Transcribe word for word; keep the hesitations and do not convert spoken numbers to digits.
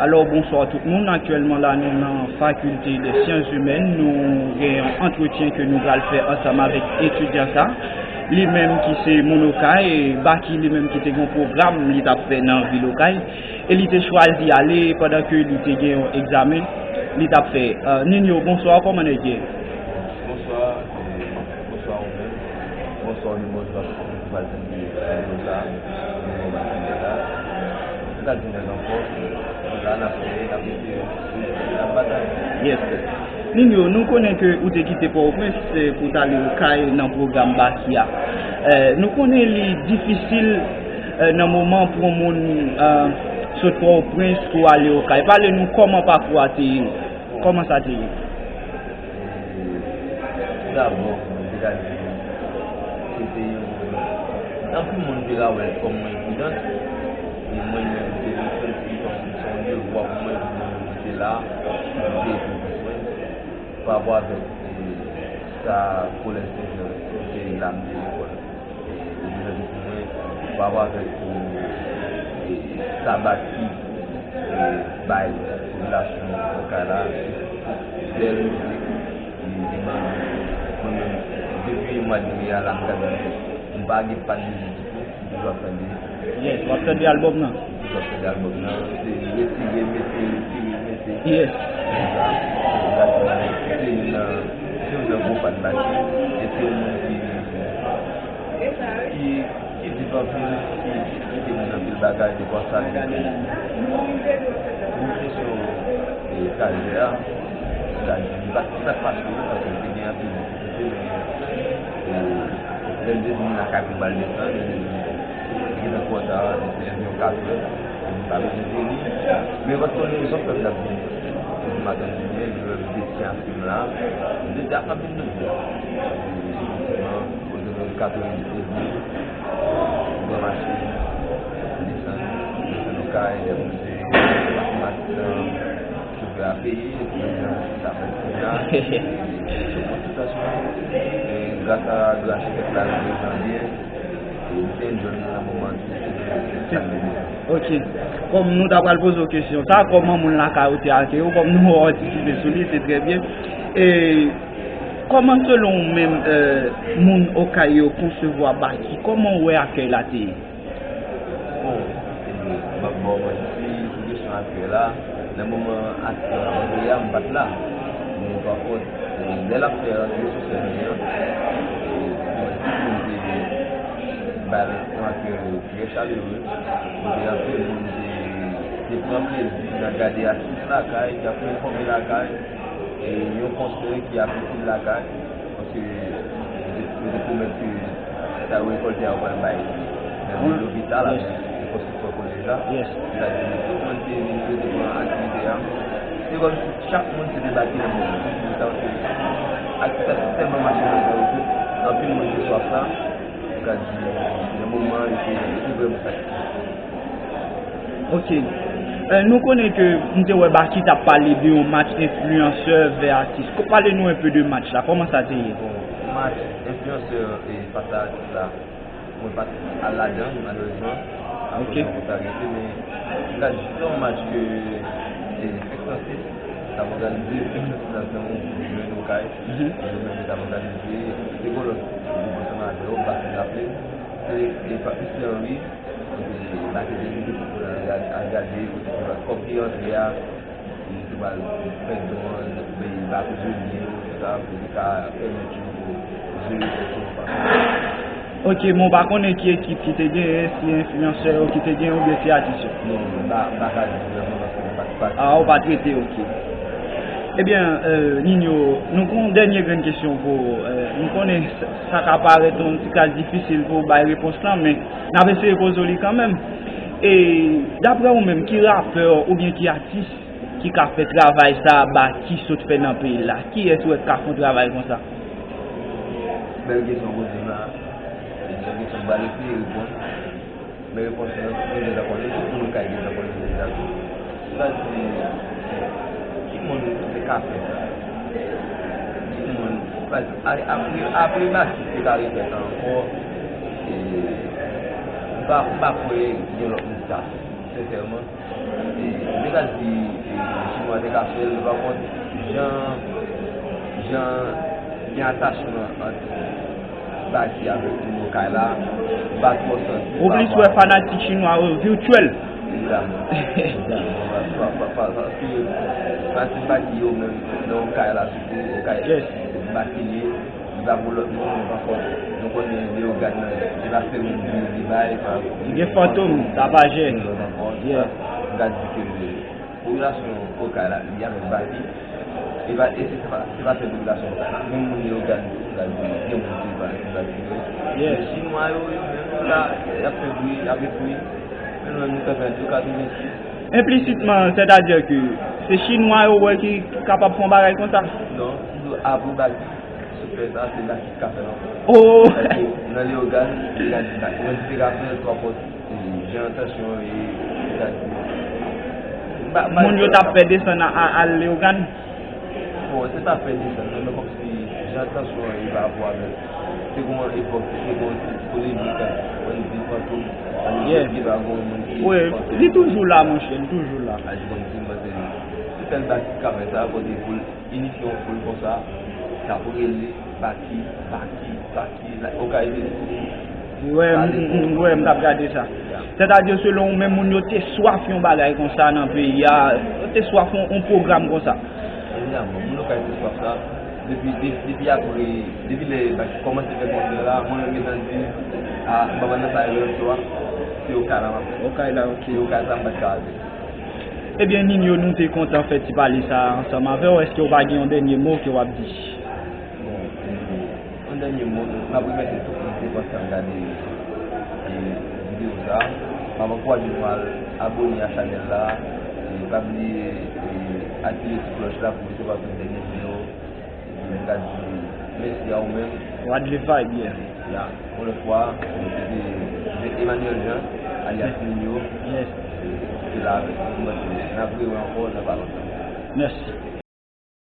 Alò, bonswa tout moun. Aktyèlman la, nou nan Faculté des Sciences Humaines. Nou gen yon antretyen ke nou pral fè ansanm avèk etidyan sa. Li menm ki se moun Okay, e Baky li menm ki te gen yon pwogram li t ap fè nan vil Okay. E li te chwazi ale pandan ke li te gen yon egzamen li t ap fè. Euh, Ninho, bonswa, kòman nèg ye? Bonswa, e, bonswa ou menm. Bonswa ou menm, bonswa tout moun ki pral tande videyo sa. Moman w ap tande la. M ka di nèg anfòm, nou la, n ap fè, n ap eseye, n ap batay. Yes. Ninho, nou konnen ke ou te kite Pòtoprens, eh, pou w t ale Okay nan pwogram Baky a. Eh, nou konnen li difisil, eh, nan moman pou yon moun, eh, sot Pòtoprens pou ale Okay. Pale nou kòman pakou a te ye. Kòman sa te ye? Dabò, mwen te ka di, se te yon, anpil moun te ka wè l kòm yon evidans, e mwen menm, m te santi kòm se yon devwa pou mwen pou mwen rete la, pou m te ekri pou mwen, pa rapò avèk, e, sa Kolèj Sen Jan, se la m te lekòl. E, e, pou mwen, pa rapò avèk, e, e, sa Baky, e, bay popilasyon Okay la, se bèl mizik, e, e, mwen menm, depi mwa de me a la, m gade, m pa gen pa de mizik ditou, m toujou ap tande. Yes, w ap tande albòm nan? M toujou ap tande albòm nan, se retire, mete, retire, mete. Yes. Konsa, m gade, se youn nan, se youn nan gwo fan Baky, e se yon moun ki, ki, ki viv anpil, ki, ki kite moun anpil bagay, de pwa sa, li te, pou kesyon, e, karyè a, sa, li pa, li pa t fasil, paske li te gen anpil difikilte, men, e, lè m te vin lakay pou m al desann, li te vin, li te gen twò ta, li te leve yon katrè, li pa bezwen vini, men paske yon rezon fè m t ap vini, pou m atann vini, lè m te tyen ak fi m la, m te di ak anpil de moun, e, efektivman, Kote nou katrevendiz mil, pran machin, desann, desann Okay, lè pou se maten maten an, chofè a peye, epi mwen sa fè kounye a. Sou pwofitansyon, e gras a, gras a chèf la, nou desann byen, e nou te enjoy nan moman an tou, se te sa nou te. Ok. Kòm nou ta pral poze w kesyon sa, kòman moun lakay ou te akeyi w, kòm nou antisipe sou li, se trè byen. E kòman selon ou menm, eh, moun Okay yo konsevwa Baky? Kòman w wè akèy la te ye? Bon, e, m ap ba w manti, sou kesyon akèy la, nan moman aksyon an antre a, m pa t la. Men pa kont, e, lè l ap fè rantre sou sèn li an, e, mwen, tout moun te bay yon akèy trè chalere, kote anpil moun te, te pran plezi nan gade atis lakay, k ap pèfòme lakay, e yon konsèy ki ap itil lakay, paske yo te, yo te pwomèt ke sa yo rekòlte a yo pral bay nan vil lopital avèk rekonstriksyon kolèj la. Yes. Sètadi, tout moun te vin, yo te pran aktivite a. Se kòmsi chak moun se te Baky nan moman. Sa vle di, atis la te tèlman mache nan kè yo ke anpil moun te swaf sa. Yo ka di, nan moman an, yo te, yo te vrèman satisfè. Ok. Eh, nou konnen ke m te wè Baky t ap pale de yon match enfliyansè vè atis. Ko-, pale nou enpe de match la. Kòman sa te ye? Bon, match enfliyansè e fas a atis la, mwen pa t al ladan, malerezman. Ok. Akoz yon kontra rete, men m ka di se yon match ke, e, senk san sis t ap òganize, senk san sis la se yon gwoup jèn Okay. Mhm. E yo menm yo t ap òganize, se Kolòs ki te ansanm avè yo, m pa fin raple m. Se, e, Patrice Henry, kote Baky te vini pou al gade, al gade, kote kòb ki rantre a, li te pral fè don an, bay ba prizonye yo, tout sa, pou li ka pèmèt yo jere tèt yo yon fason. Ok, men w pa konnen ki ekip ki te genyen, si enfliyansè yo ki te genyen oubyen si atis yo? Non, m pa, m pa ka di vrèman paske m pa t, pa t. Ah, ou pa t rete, ok. Ebyen, euh, Ninho, nou gen yon dènye grenn kesyon pou ou. Euh, m konnen sa, sa ka parèt yon ti kras difisil pou w bay repons lan, men n ap eseye poze w li kanmenm. E daprè ou menm, ki rapè oubyen ki atis ki ka fè travay sa a Baky sot fè nan peyi l la? Kiyès ou wè k ka fè yon travay konsa? Bèl kesyon w poze m la. Se yon kesyon m pral eseye reponn. Men repons lan, nou deja konnen, tout moun kay deja konnen deja tou. Sa di, ki moun ki te ka fè sa? Ki moun, pa egzanp, a-, apre, apre Baky, ki te ka refè sa ankò, e, m pa, m pa kwè gen lòt moun ki ka fè, sensèman. Sa di, e, Chinwa te ka fè l, men pa kont, jan, jan gen atachman ant Baky avèk moun Okay la, m pa twò santi. Ou plis wè fanatik chinwa yo virtuèl. Egzakteman. Egzakteman. Pa, pa, pa, pa, paske fanatik Baky yo menm nan Okay la, sitou Okay, yes, Baky li ye. Li pa pou lòt moun, men pa kont, nou konnen Leyogàn nan, se pa se moun li, li bay, pa. Li gen Fantom, Tapajè. Lòt ankò, yeah, sa, m ka di ke popilasyon Okay la, li avèk Baky. E pa, e se, se pa, se pa sèl popilasyon Okay la. Menm moun Leyogàn tou, m ka di, gen moun ki pa, ki pa, ki pa. Yeah. Men Chinwa yo, yo menm la, y ap fè bri, y ap detwi. Men nou menm nou fè fè tou katrevensis. Enplisitman, sètadi ke se Chinwa yo wè ki kapab fè yon bagay konsa? Non, m di w apre Baky. Sou fè sa, se Baky ki ka fè l ankò. Oh! Paske nan Leyogàn, li ka di Baky. Mwen di se ka fè l twò pòt, e, jan tansyon an ye, li ka di. Ba, ba, moun yo t ap fè desann a, a, al Leyogàn? Bon, se pa fè desann, non, men kòmsi jan tansyon an ye pa rapò avèk. Se gon epòk, se gon ti polemik ant, mwen di Fantom, an, yeah, ki pa gon moun ki, wi, Fantom. Li toujou la, monchè, li toujou la. A, j kòmsi m panse se sèl Baky ki ka fè sa, kote pou l inifye yon foul konsa, k ap rele Baky, Baky, Baky, la, Okay te di. Wi, m, m, m, wi, m t ap gade sa. Sètadi, selon ou menm, moun yo te swaf yon bagay konsa nan peyi a, yo te swaf yon, yon pwogram konsa. Evidaman, moun Okay te swaf sa. Depi, de-, depi apre, depi lè Baky kòmanse fè konsè la, mwen menm gentan di, a, m pa pral nan sa yo, se Okay la m ap fè. Okay la, ok. Se Okay sa m pa t ka rate. Ebyen, Ninho, nou te kontan fè ti pale sa a ansanm avè w. Èske w pa gen yon dènye mo ke w ap di? Bon, e, yon dènye mo, m ap remèsye tout moun ki te pran tan gade, e, videyo sa a. M ap ankouraje nou al abòne a chanèl la, e pa bliye, e, aktive ti klòch la pou w resevwa tout dènye videyo. Epi m ka di mèsi a ou menm. Wadley Vibe, yeah. Ya, yon lòt fwa, se te, se Emmanuel Jean, alyas Ninho. Yes. Ki te la avèk nou, m panse n ap rewè ankò nan pa lontan. Mèsi.